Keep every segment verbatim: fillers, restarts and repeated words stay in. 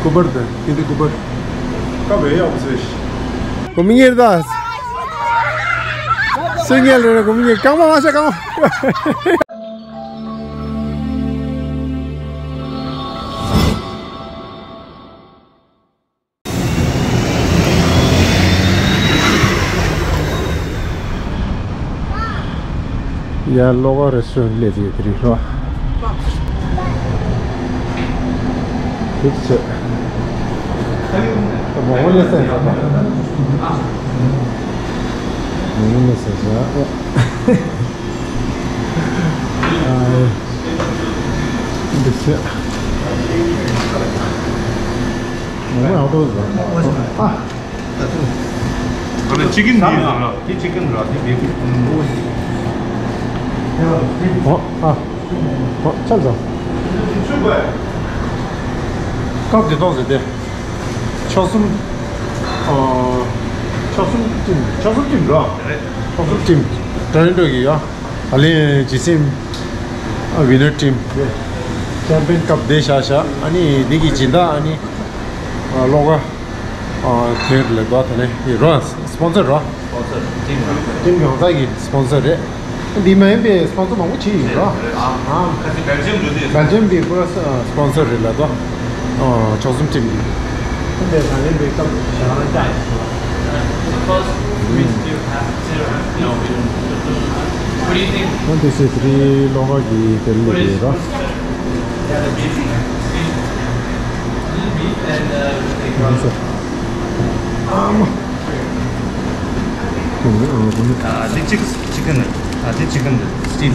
Cooper དང་ཀེ་ཏི་ཀུ་པར། སྐབས་རེ་ཡག་པོ་བཟོས་ཤིག་གོ་མི་ཉེར་ད། སུ་ཉལ་རེ་རེ་གོ་མི་ཉེར་རྐང་པ་མ་ཆག་རྐང་པ། ཡ་ལོ་ག་རེ་སོན་སླེབས་ཡོད་དེ་རིགས་རོ། ཐུགས་ཆེ། མོ་ཧོ་ལེ་སེ་ས་མོ་ཧོ་ལེ་སེ་ས། འདི་ཆེ། མོ་ཧོ་ཨའོ་ཏོ་ཟ། ཨ། ཨ་ནི་ཅི་ཀིན་འདི་ཟེར་ར། འདི་ཅི་ཀིན་ར། འདི་བེ་ཀིན། ཨོ། ཨ། ཨོ། ཆབ་ཟ། སྐབས་དེ་ཐོག་ཟེར་ཏེ། ཆོལ་གསུམ། ཨ། ཆོལ་གསུམ་ཊིམ། ཆོལ་གསུམ་ཊིམ་ར། ཆོལ་གསུམ་ཊིམ། ཊོ་རེན་ཊོ་གི་ཡ། ཨ་ལེ་ཇི་སེམ། ཨ་ཝི་ནར་ཊིམ། ཅེམ་པི་ཡན་ཀབ་དེ་བཞག་བཞག་ཨ་ནི་འདི་གི་སྦྱིན་བདག་ཨ་ནི། ཨ་ལོ་ག་ཨ་དེ་ལས་དོ་ད་ནི་ཡི་རོ། སི་པོན་སར་རོ། སི་པོན་སར་ཊིམ་རོ། ཊིམ་ཡོངས་རྫོགས་ཀྱི་སི་པོན་སར་རེད། འདི་མ་ཡིན་པའི་སི་པོན་སར་མང་པོ་ཅིག་ཡིན་རོ། ཨ་ཨ་ཁ་ཅིག་སྦེལ་ཇམ་འགྲོ་དུས། སྦེལ་ཇམ་གྱི་པུ་ར་སི་པོན་སར་རེད་ལ་དོ། ཨ་ཆོལ་གསུམ་ཊིམ་གྱི། འདི་ད་ནི་འདི་སྐབས་ཞག་ལ་ཅག་ཡིན་རོ། What do you think? ཨ་འདི་སི་ཊི་ལོ་ག་གི་དེ་ལས་ཡོད་རོ། ཨ་མ། ཨ་འདི་ཅིག་ཅི་ཀིན་ཨ་འདི་ཅི་ཀིན་སི་ཊིམ།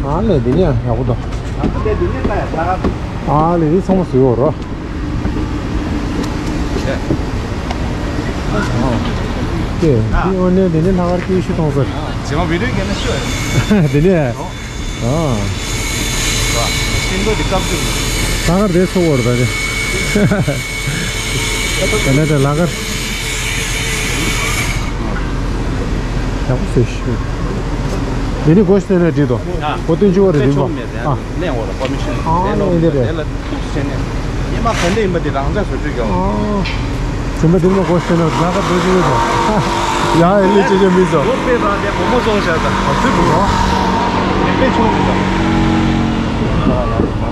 ཨ་ལས་འདི་ནས་ཡག་པོ་འདུག་ཨ་ལས་འདི་ཚང་མ་བཟོས་ཡོད་རོ། ཨ་ལས་འདི་ནས་ལྷག་དཀར་སྐྱིད་ཤོད་གཏོང་ཟེར། ཇེ་མ་བི་ཌིའོ་གན་ན་ཤོད། འདི་ནས། ཨ། ཤིང་ཏོག་འདི་སྐབས་སུ། ལྷག་དཀར་རེད་ཚོ་བོར་ད་རེད། ད་ནས་ད་ལྷག་དཀར། ཡག་པོ་བཟོས་ཤིག་འདི་ནི་སྒོ་ཕྱེ་ནས་བྲིས་དོ། ཨ། སྒོ་སྟོན་བཅུག་པ་རེད་བདུན་པ། ཨ། ལེན་འོ་ལ་ཀོ་མི་ཤོན། ཨ་ལེན་འོ་འདི་རེད། ལེན་ལ་ཐུགས་ཆེ་ནས། ཉི་མ་ག་འདྲ་ཡིན་པ་འདི་རང་ཅག་བཟོ་བཅུག་ཀྱང་། ཨ། ཚན་པ་འདི་མོ་གོ་ཤེས་ན་ཟ་ཁ་འདོད་ཀྱི་ཡོད་དོ། ཡ་ཨེ་ལི་ཅེ་ཅེ་མི་ཚོ། ལོ་པེ་རང་དེ་བུ་མོ་སོང་བཞག་ད། ཨ་ཙི་བུ་མོ། མེ་པེ་ཆུང་མི་ཚོ། མ་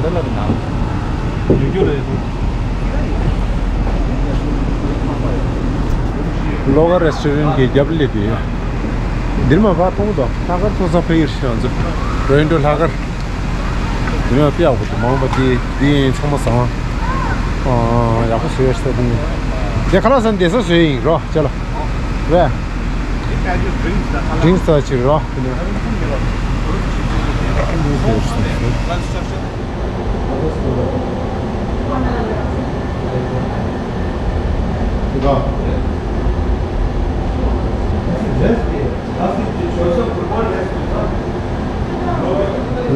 འདྲ་ལ་གི་ནང་། རྒྱུ་རྒྱུ་རེད་དོ། ལོ་ག་རེ་སི་ཊོ་རེན་གྱི་རྒྱབ་ལས་དེ། འདིར་མ་བ་མཐོང་དོ། ལྷག་དཀར་ཚོ་ས་ཕེ་ཡིར་ཤང་ཚོ། རོ་ཨིན་ཌོ་ལྷག་དཀར། དེ་ནས་དཔེ་ཡག་པོ་འདུག་མང་པ་དེ་དེ་ཡིན་ཚང་མ་བཟང་། ཨ་ཡག་པོ་བཟོས་ཡོད་ས་དེ་ཡིན། དེ་ཁ་ལག་ཟ་འདི་ས་བཟོས་ཡིན་རོ་ཅ་ལ། ཝེ། ཌིང་སི་ད་ཅིག་རོ། དེ་ནས་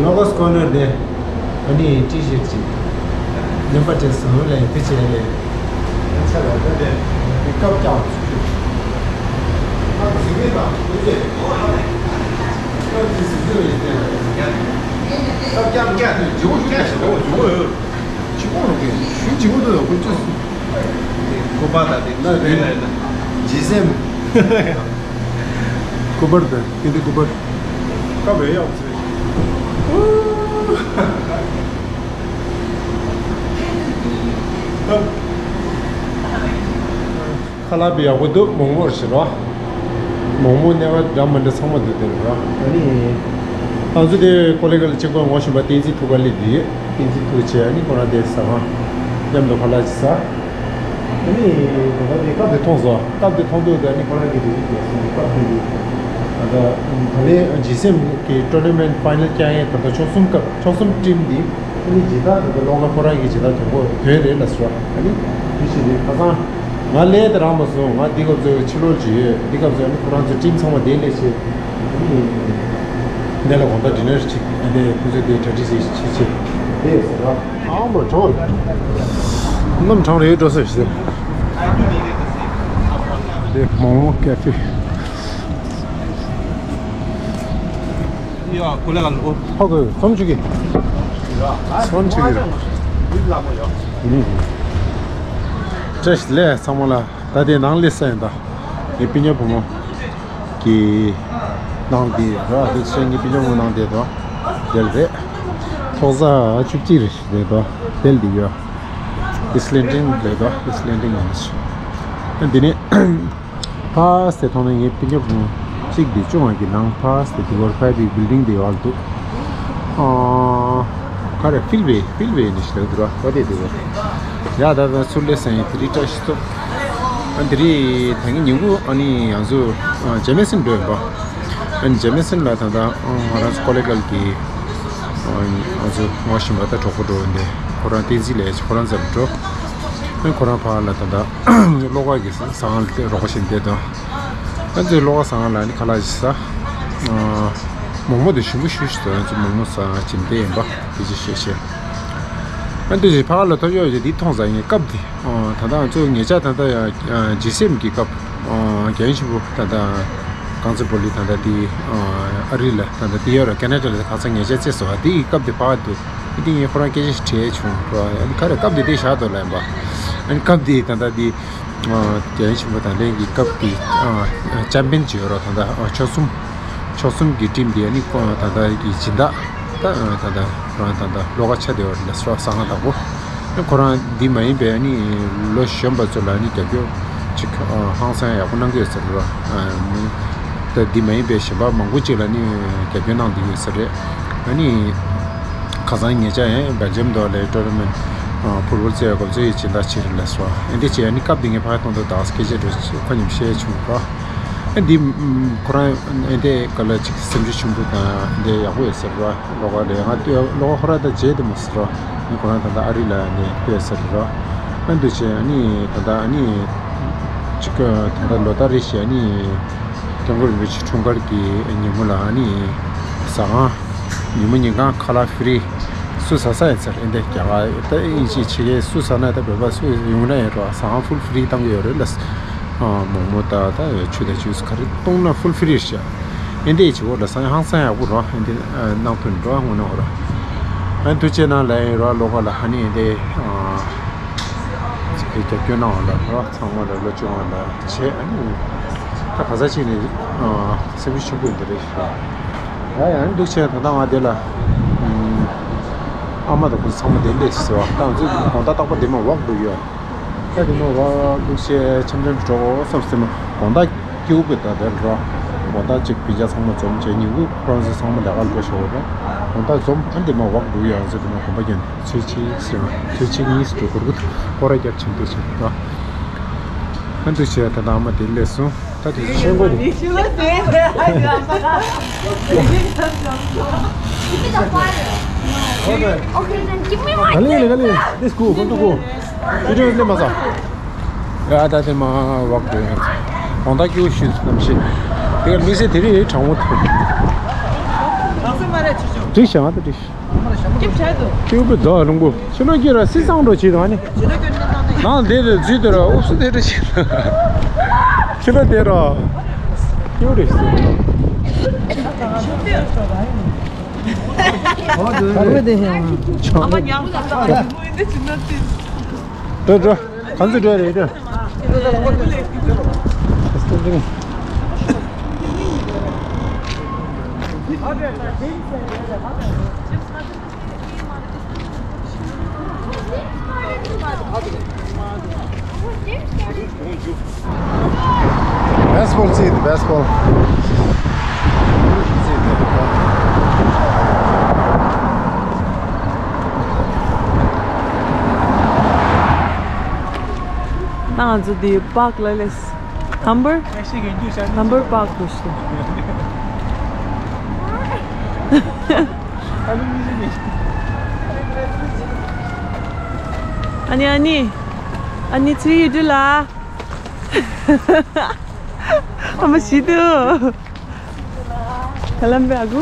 ལོ་ག་སི་ཀོ་ནར་དེ། ཨ་ནི་ཊི་ཤར་ཊི་ཅིག་རྣམ་པ་དེ་བཟང་ལས་དེ་བྱས་ལས། ཆ་ལ་ད་དེ་སྐབས་ཀྱང་ཚུགས་ཀྱི། སྐབས་ཟིན་གྱི་དང་དེ་བྱས། སྐབས་ཀྱི་ཟིན་གྱི་ཡིན་ཏེ། སྐབས་ཀྱང་ཀྱང་དེ་ཇི་བོ་ཞུ་ཀྱང་ཞུ་བོ་ཞུ་བོ་ཡོད། ཆི་མོ་རུ་གི་ཞུ་ཇི་བོ་དུ་ཡོད་ཁུ་ཅུ། ཁུ་པ་ད་དེ་ན་དེ་ན་ཇི་སེམས། ཀུ་པར་དང་ཀེ་ཏི་ཀུ་པར། ཀ་བའི་ཡག་ཚེ། ཁ་ལག་པའི་ཡག་པོ་འདུག་མོག་མོག་རེད་ཟེར་རོ། མོག་མོག་སྣེ་ཁ་འདྲ་མི་འདྲ་ཚང་མ་འདུག་དེ་རེད་རོ། ཨ་ནི། ང་ཚོ་དེ་ཀོ་ལི་གྷལ་གཅིག་པ་ངོ་ཤེས་པ་བསྟན་འཛིན་ཐུགས་ཀ་ལི་འདི་ཡོད། བསྟན་འཛིན་ཐུགས་བྱས་ཨ་ནི་ཁོ་རང་དེ་ཟ་ཁང་མཉམ་དུ་ཁ་ལག་ཅིག་ཟ། ཨ་ནི་ད་ལྟ་དེ་སྐབས་དེ་མཐོང་སོང་། སྐབས་དེ་མཐོང་དུས་ད་ནི་ཁོ་རང་གི་རེ་རེ་རྒྱག་སོང་། སྐབས་དེ་རེད། ད་ལྟ་ད་ལྟའི་ཇི་སེམ་གི་ཊོར་ན་མེན་ཊི་ཕའི་ནལ་རྐྱང་ཡས་ད་ལྟ་ཆོལ་གསུམ་སྐབས་ཆོལ་གསུམ་ཊིམ་འདི་ཨ་ནི་ཇི་ལྟར་ད་ལྟ་ལོ་ག་ཁོ་རང་གི་ཇི་ལྟར་དོན་གོ་དོན་རེད་ལ་ཟེར་བ། ཨ་ནི་དེ་བཞིན་རེད། ཁ་སང་ང་ལས་དེ་རག་མ་སོང་། ང་འདི་སྐབས་ཚོ་ཕྱི་ལོགས་ཅིག་ཡོད། འདི་སྐབས་ཚོ་ཨ་ནི་ཁོ་རང་ཚོ་ཊིམ་ཚང་མ་དེ་ལས་བྱེད། ཨ་ནི། འདི་ལ་དགོང་དག་ཌི་ནར་ཅིག་འདི་ཁོ་ཚོས་འདི་གྲ་སྒྲིག་བྱེད་བྱེད་བྱེད། འདི་ཟེར་བ། ཨ་མ་གྲོང་། གནམ་གྲང་རེད་འགྲོ་ས་ཞིག་ཟེར། འདི་མོག་མོག་ཀེ་ཧྥེ། ཡ་ཀོ་ལེ་ག་ལོ། ཧོ་གོ་ཚོམ་ཆུ་གི། ཚོམ་ཆུ་གི། བཀྲ་ཤིས་བདེ་ལེགས་ཚང་མ་ལ། ད་དེ་ནང་སླེབས་ས་ཡིན་ད། ངའི་སྤུན་ཀྱག་བུ་མོ་གི་ནང་དེ་ར་དེ་ཚོ་ངའི་སྤུན་ཀྱག་བུ་མོ་ནང་དེ་དོ། དེ་ལ་རེད། ཐོག་ས་བཅུ་གཅིག་རེད་དེ་དོ། དེ་ལ་དེ་ཡོད། ཨིས་ལན་ཏིང་རེད་དོ། ཨིས་ལན་ཏིང་ཡིན། འདི་ནི་ཕ་སྟེ་མཐོང་ན་ངའི་སྤུན་ཀྱག་བུ་མོ་གཅིག་དེ་བཅུ་ང་གི་ནང་ཕ་སྟེ་དེ་གོར་ཕ་བི་བིལ་ཌིང་དེ་ཡོད་འདུག་ཨ། ག་རེ་ཕིལ་ཝེ་ཕིལ་ཝེ་ནི་ཞིག་ལབ་འདུག་ར། ཨོ་དེ་དེ་རེད། ཡ་ད་ད་ཚུར་སླེབས་ཡིན། དེ་རིང་བཀྲ་ཤིས་སྟོབས། ཨ་དེ་རིང་ད་གིན་ཉིན་གུང་ཨ་ནི་ང་ཚོ་ཇེ་མེ་སན་འགྲོ་ཡིན་པ། ཨ་ནི་ཇེ་མེ་སན་ལ་ད་ད་ང་རང་ཚོ་ཀོ་ལེ་གལ་གི་ང་ཚོ་ངོ་ཤེས་པ་ད་གྲོགས་པོ་འགྲོ་ཡིན་ཏེ། ཁོ་རང་བསྟན་འཛིན་ལས་ཁོ་རང་ཙམ་འགྲོ། ཨ་ནི་ཁོ་རང་ཕ་ལ་ད་ད་གློ་ཁ་གི་ཟ་ཁང་ལ་རོགས་པ་བྱེད་འདས་དང་། ང་ཚོའི་གློ་ཁ་ཟ་ཁང་ལ་ནི་ཁ་ལག་ཅིག་ཟ། མོག་མོག་དེ་ཞིམ་པོ་ཞེ་པོ་ཞིག་འདུག་ང་ཚོ་མོག་མོག་ཟ་བྱེད་འདས་ཡིན་པ་དེ་ཅི་ཤེས་ཤེས། ཨ་འདི་ཞིག་ཕ་ལ་ཐོབ་ཡོད་ཅེས་འདི་མཐོང་ཟ་ངའི་སྐབས་འདི། ད་ལྟ་ང་ཚོ་ཉེ་ཆར་ད་ལྟ་ཡང་ཇི་སེམ་གྱི་སྐབས། རྒྱལ་ཡོངས་ཆེན་པོ་ད་ལྟ་རྐང་རྩེད་སྤོ་ལོའི་ད་ལྟ་འདི་ཨ་རི་ལ་ད་ལྟ་འདི་ཡོད་ར། ཁེ་ན་ཌ་ལ་ཁ་སང་ཉེ་ཆར་རྩེས་སོང་བ། འདི་ཡི་སྐབས་འདི་ཕ་འདུག་འདི་ངས་ཁོ་རང་སྐད་ཆ་ཞིག་དྲིས་བྱུང་ར། ཨ་ནི་ག་རེ་སྐབས་འདི་འདི་བཞག་འདུག་ལབ་ཡིན་པ། ཨ་ནི་སྐབས་འདི་ད་ལྟ་འདི། རྒྱལ་ཡོངས་ཆེན་པོ་དང་ལེན་གྱི་སྐབས་ཀྱི་ཨ་ཅམ་པན་ཅིག་ཡོད་རོགས། ད་ལྟ་ཨ་ཆོལ་གསུམ་ཆོལ་གསུམ་གྱི་ཊིམ་དེ་ནི་ཁོ་ད་ལྟ་གི་སྦྱིན་བདག་ད་ད་ལྟ་རང་ད་ལྟ་བློ་དགའ་ཆ་དེ་བར་ལ་སོ་ཟ་ཁང་དང་པོ། ཨ་ཁོ་རང་འདི་མ་ཡིན་པའི་ནི་ལོ་གཞོན་པ་ཚོ་ལ་ནི་རྒྱབ་སྐྱོར་ཅིག་ཧང་སང་ཡག་པོ་གནང་གི་ཡོད་ཟེར་རོགས། ད་འདི་མ་ཡིན་པའི་གཞན་པ་མང་པོ་ཅིག་ལ་ནི་རྒྱབ་སྐྱོར་གནང་བསྡད་ཡོད་ཟེར་རེད། ཨ་ནི། ཁ་སང་ཉེ་ཆར་ཡང་སྦེལ་ཇམ་དུ་ལས་ཊོར་ནམ་མེན་ཕུཊ་སྦོལ་རྩེ་བའི་སྐབས་སུ་ཡི་སྦྱིན་བདག་ཅིག་རེད་ལ་སོ། ཨ་འདི་བྱས་ནི་སྐབས་འདི་ངས་ཕར་གཏོང་དུ་དག་སྐད་ཆ་འགྲོ་ཁོ་ཉིམ་བཤད་བྱུང་རོགས། ཨ་འདི་ཁོ་རང་ཨ་འདི་ག་ལ་ཅིག་སེམས་ཤུགས་ཆུང་པོ་དང་འདི་ཡག་པོ་ཡོད་ཟེར་རོགས། ལོ་ག་ལས་ང་ལྟོས་ལོ་ག་ཁོ་རང་དང་བརྗེད་དུ་མ་ཟེར་རོགས། ཨ་ནི་ཁོ་རང་ད་ལྟ་ཨ་རི་ལ་ནི་ལྟོས་ཟེར་རོགས། ཨ་འདི་བྱས་ཨ་ནི་ད་ལྟ་ཨ་ནི་ཅིག་ད་ལྟ་ལོ་ལྟར་རེ་བཞིན་ཨ་ནི། སྐྱབས་མགོན་རིན་པོ་ཆེ་འཁྲུངས་སྐར་གྱི་ཉིན་མོ་ལ་ཨ་ནི་ཟ་ཁང་ཉིན་མོ་ཉིན་གང་ཁ་ལག་ཧྥི་རི་སུ་ཟ་ས་ཡིན་ཟེར། ཨེ་འདི་རྒྱ་གར་ད་ཨིན་ཇི་ཕྱི་རྒྱལ་སུ་ཟ་ན་ད་བོད་པ་སུ་ཡོང་ན་ཡིན་རོགས། ཟ་ཁང་ཧྥུལ་ཧྥི་རི་བཏང་གི་ཡོད་རེད་ལ། མོག་མོག་ད་ད་ཆུ་ད་ཆུ་ག་རེ་བཏུང་ན་ཧྥུལ་ཧྥི་རི་ཤ། ཨེ་འདི་ཡི་བྱེད་སྒོ་ལ་ཟ་ཧང་སང་ཡག་པོ་རོགས། ཨེ་འདི་གནང་ཐུབ་འགྲོ་དངོས་གནས་འོ་རོགས། ཨ་ཐུགས་རྗེ་གནང་ལ་ཡིན་རོགས། ལོ་ག་ལ་ཨ་ནི་ཨེ་འདི་རྒྱབ་སྐྱོར་གནང་བ་ལ་རོགས། ཚང་མ་ལ་ལོ་བཅོ་ལྔ་ལ་བྱས། ཨ་ནི་ད་ག་ས་ཅིག་ནས་སེམས་ཤུགས་ཆེན་པོ་འདི་རེད་ཤག་ཡ་ཡང་འདུག་བྱས་ད་ལྟ་ང་འདི་ལ་ཨ་མ་དང་ཁོ་ཚོ་ཚང་མ་འདི་འདྲས་ཟེར་བ། ད་ང་ཚོ་དགོང་དག་རྟག་པར་འདི་མ་ཝག་འགྲོ་ཡོད། ད་འདི་མ་ཝག་འདུག་བྱས་འཆམ་འཆམ་འགྲོ་བསམ་སེམས་མ་དགོང་དག་སྐྱིད་པོ་དང་དེར་འགྲོ། དགོང་དག་ཅིག་སྤུན་ཀྱག་ཚང་མ་འཛོམས་བྱས་ཉིན་གུང་ཁོ་རང་ཚོ་ཚང་མ་ལས་ཀར་འགྲོ་ཤོག་རེད། དགོང་དག་འཛོམས། ཨ་འདི་མ་ཝག་འགྲོ་ཡོད། ང་ཚོ་འདི་མ་གོམ་པ་རྒྱབ་ཚོད་ཅིག་ཟེར་བ། ཚོད་ཅིག་གཉིས་སུ་འགྲོ་དགོས་རྒྱུ་སྐོར་ར་རྒྱབ་ཕྱིན་འདུག་ཟེར་བ། ཨ་འདུག་བྱས་ད་ལྟ་ཨ་མ་དེ་སླེབས་སོང་། ད་དེ་ཤེས་དགོས་རེད། Okay, then give me my. ག་ལེ་ག་ལེ་ག་ལེ། Let's go, go, go. དེ་དེ་སླེབས་མ་ས། ཡ་ད་དེ་མ་ཝག་འགྲོ་ཡོང་། དགོང་དག་སྐྱིད་པོ་ཞིག་གནམ་གཤིས། དེ་ག་དམིགས་བསལ་དེ་རིང་གྲང་མོ་ཐུག་འགྲིག་བཞག་ང་ད་འགྲིག་ཤིག་ཀྱུ་པི་རྡོ་ལུང་པོ་ཕྱི་ལོགས་ཀྱི་ར་སི་སང་འགྲོ་བྱེད་དང་ནི། ནང་དེ་རུ་འཛུལ་དུ་ར་ཨུབ་སུ་དེ་རུ་ཕྱི་ལོགས་དེ་ར་ཀྱུ་རེ་སི། འགྲོ་འགྲོ། གང་ཚོད་འགྲོ་རེད་འགྲོ། Baseball seat, baseball. ང་ཚོ་འདི་པཱག་ལ་སླེབས། ཧམ་བར། ཧམ་བར་པཱག་ཏུ་ཤི། ཨ་ནི་ཨ་ནི། ཨ་ནི་ཚུར་ཡོད་དུས་ལ། ཨ་མ་ཤི་དུ། Salam be agu.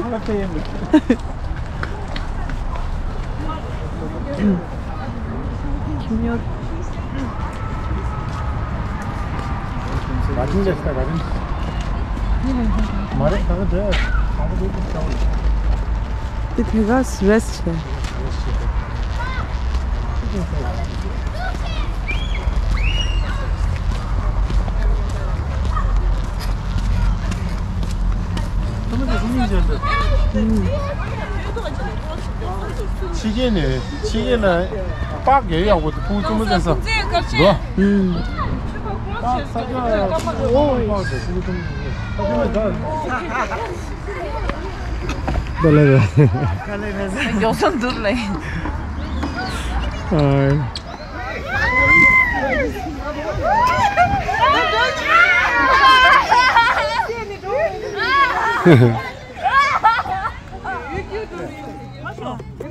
Garden just garden. Mare, tahu deh. Tahu deh, tahu deh. It has rest here. ཕྱི་རྒྱལ་ནས་ཕྱི་རྒྱལ་ན་པགས་ཡོད་ཡག་པོ་དེ་ཕུག་ཆུང་མོ་ཟེར་ས་འདུག་པགས་ས་ཆ་འོ་པགས་དེ་ཕུག་ཆུང་མོ་ཟེར་ས་ཆ་ན་ད། ད་ལེ་རེད། མགྱོགས་སོང་འདུག་ལེ། ཨ།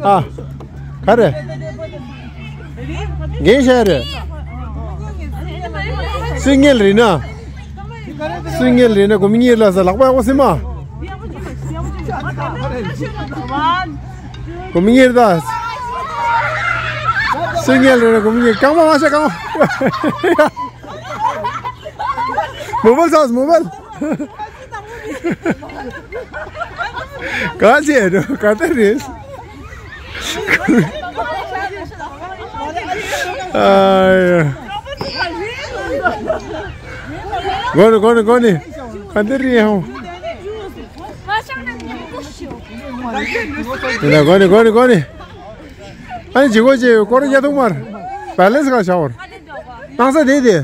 ཨ། ག་རེ། རྒན་ཤ་རེད། སུས་ངལ་རེད་ན། སུས་ངལ་རེད་ན་གོ་མི་ངལ་ལ་ས་ལག་པ་ཡག་པོ་སེམས་མ། གོ་མི་ངལ་ད། སུས་ངལ་རེད་ན་གོ་མི་ངལ་རྐང་པ་མ་ཤ་རྐང་པ། མོ་བལ་ཚ་མོ་བལ། ག་ཚད་རེད་ག་ཚད་རེད། ཨ་ཡ། གོ་ནི་གོ་ནི་གོ་ནི། ག་འདི་རེད་ཧང་། ཡིན་ན་གོ་ནི་གོ་ནི་གོ་ནི། ཨ་ནི་ཇི་གོ་ཇི་སྐོར་རྒྱ་ཐུག་མར། བེ་ལེན་སི་ག་བྱ་བར། སྣང་ས་དེ་དེ།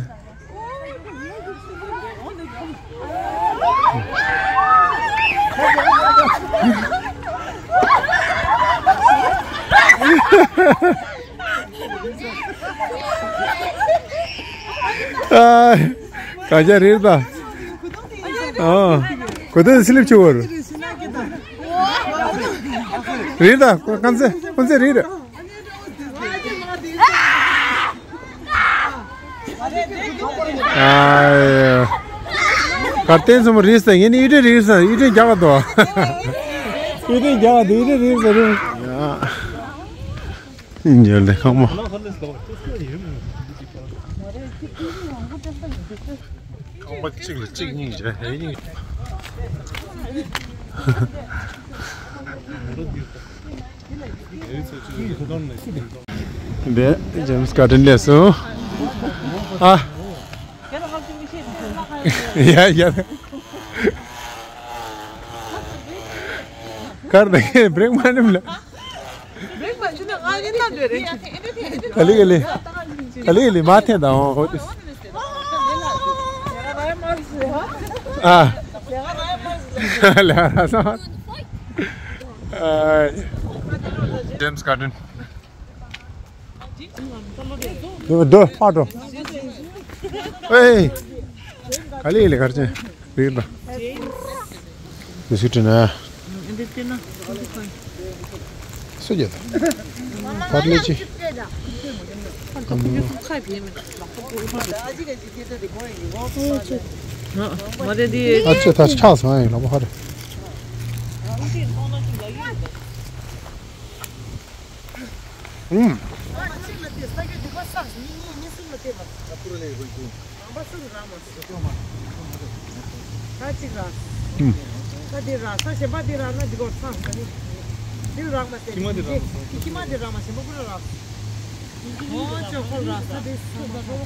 ཨ། ག་ཅག་རེད་ད། ཨ། གོ་ཐོས་སི་ལིབ་ཆུ་བོར། རེད་ད་ཁོ་ཁམས་ཚེ་ཁོ་ཚེ་རེད། ཨ། གར་བསྟན་སོང་རེད་ས་ངས་ནི་ཡུལ་གྲུ་རེད་ས་ཡུལ་གྲུ་རྒྱག་ག་དོ། ཡུལ་གྲུ་རྒྱག་ག་དོ་ཡུལ་གྲུ་རེད་ས་རེད། ཡ། ཉལ་ལེ་ཁང་མ། ཁང་པ་གཅིག་ལ་གཅིག་གཉིས་བྱས་ཧེ་གཉིས། འདི་ཇེམ་སི་ག་ཏན་ལས་སོ། ཨ། ཡ་ཡ། གར་ད་གེ་བྲེག་མ་ནིམ་ལ། ག་ལི་ག་ལི། ག་ལི་ག་ལི་མ་ཐེན་དང་འོ། ཨ། ལ་ར་ས། ཨ། ཇེམ་སི་ག་ཏན། འདི་འདི་ཕར་འགྲོ། ཨེ། ག་ལེ་ལེ་གར་ཅན་རིག་ལ། འདི་སུ་དྲན་ན། སུ་རྒྱལ་ད། ཕར་ལེ་ཅི། ཨ་ཅེ་ད་ཆགས་སོང་ཡིན་ལ་མ་ཧ་རེ། ཨུམ། ཨ་གཅིག་ལ་དེ་ས་རྒྱུ་འདི་ག་ས་གཉིས་གཉིས་གཉིས་གསུམ་ལ་བལྟས་པ། རང་པ་སུ་རང་མ་སུ། ད་གཅིག་ར། ཨུམ། ད་དེ་ར་ས་གཞན་པ་དེ་ར་ན་འདི་ག་ས་ས་ནི། དེ་ར་མ་ས་ནི། ཁྱི་མ་དེ་ར་མ་ས། ཁྱི་མ་དེ་ར་མ་གཞན་པ་ཀུ་ར་ར། ཨོ་ཅོ་ཁོ་ར་ས་དེ་ས་མ་ཁོ།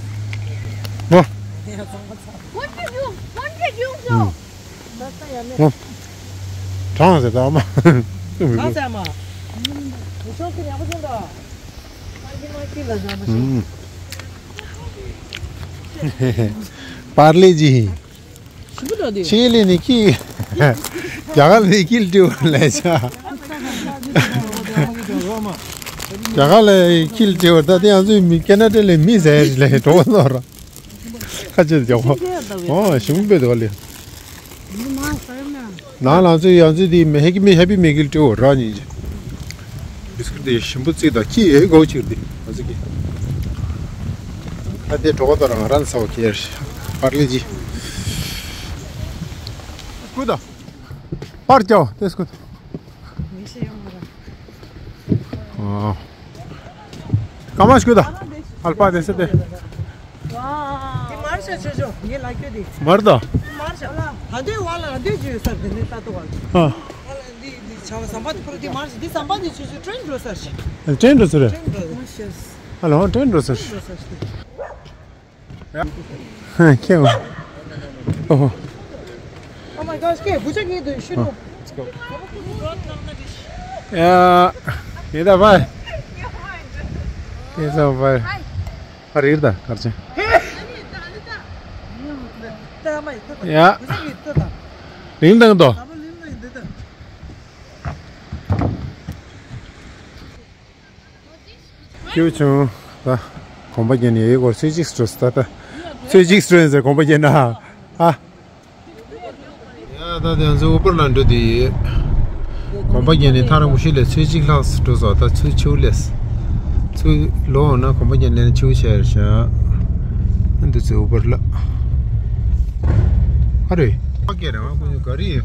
ཨོ། What did you, what did you do? ཨུམ། ཨོ། གྲང་ཟེར་ད་མ། གྲང་ཟེར་མ། མི་ཤོག་གི་ཡག་པོ་ཅན་དོ། མ་ཀི་མ་ཀི་ལ་ཟ་མ་ཤོག་ཨུམ། པར་ལེ་ཇི། ཞིམ་པོ་འདུག་དེ། ཆི་ལི་ནི་ཀི། རྒྱ་གར་ལི་ཀིལ་ཏི་བ་ལེ་ཆ། རྒྱ་གར་ལི་ཀིལ་ཏི་བ་ད་དེ་ང་ཚོའི་མི་ཁེ་ན་ཌ་ལི་མི་ཟེར་ལེ་གྲོགས་ནོར། ཁ་ཆེ་ཇོ། ཨོ་ཞིམ་པོ་འདུག་ལེ། ནང་ལ་ཚོས་ཡང་ཚོས་དེ་མི་ཧེ་གི་མི་ཧེ་པི་མེ་གིལ་ཏི་བ་ར་ཉིན་གྱི། བི་སི་ཀུ་དེ་ཞིམ་པོ་བརྩིས་དང་ཁྱི་ཧེ་གོ་ཕྱིར་དེ་ང་ཚོ་གི། ཨ་དེ་གྲོགས་དང་རང་རང་ཚ་བ་ཁྱེར། པར་ལེ་ཇི། ཀུ་དང་། པར་རྒྱག་དེ་སྐུ། མི་ཤེས་ཡོང་མ་ར། ཨོ། སྐར་མ་ཞིག་ད། ཨལ་པ་དེ་སེ་དེ། ཝ། འདི་མར་ཤ་ཆེ་ཆོ་ངས་ལ་ཁྱོད་འདི། མར་ད། འདི་མར་ཤ་ལ། ད་འདི་ཝ་ལ་འདི་ཇུ་ས་འདི་ནི་ལྟ་ཏོ་ཝ་ལ། ཨ། ཝ་ལ་འདི་འདི་ཆ་བ་ཟམ་པ་འདི་ཁོ་ར་འདི་མར་ཤ་འདི་ཟམ་པ་འདི་ཆུ་ཆུ་ཀྲེན་འགྲོ་ས་ཤི། ཀྲེན་འགྲོ་ས་རེད། ཀྲེན་འགྲོ་ས་ཤི། ཨ་ལོ་ཀྲེན་འགྲོ་ས་ཤི། ཀྲེན་འགྲོ་ས་ཤི། ཁྱེད། ཨོ་ཧོ། Oh my gosh, okay, བུ་ཆ་ངེས་དུ་ཤུ་ནོ། ཡ། ཡེ་ད་བའི། ཡེ་ད་བའི། ཨ་རིར་ད་གར་ཆེ། ཡ། རིང་དང་དོ། ཀྱུ་ཆུང་། ད། གོམ་པ་རྒྱག་ནས་ཡོད་སྐོར་ཚོད་ཅིག་སྤྲོད་ད་ད། ཚོད་ཅིག་སྤྲོད་ཟེར་གོམ་པ་རྒྱག་ན། ཨ། ཡ་ད་དེ་ཚོ་ཨུ་པར་ལ་འགྲོ་དེ་ཡོད། གོམ་པ་རྒྱག་ནས་ཐག་རིང་པོ་ཞིག་ལས་ཚོད་ཅིག་ལྷག་འགྲོ་སོང་ད་ཚོད་ཆེ་བོ་ལས། ཚོད་ལོ་འོང་ན་གོམ་པ་རྒྱག་ནས་ཆེ་བོ་ཆེ་ཡར་བཞག་འདི་ཚོ་ཨུ་པར་ལ། ཨ་རེ། ཨ་ཀེ་ར་ང་ཀུ་ཉུ་ག་རི།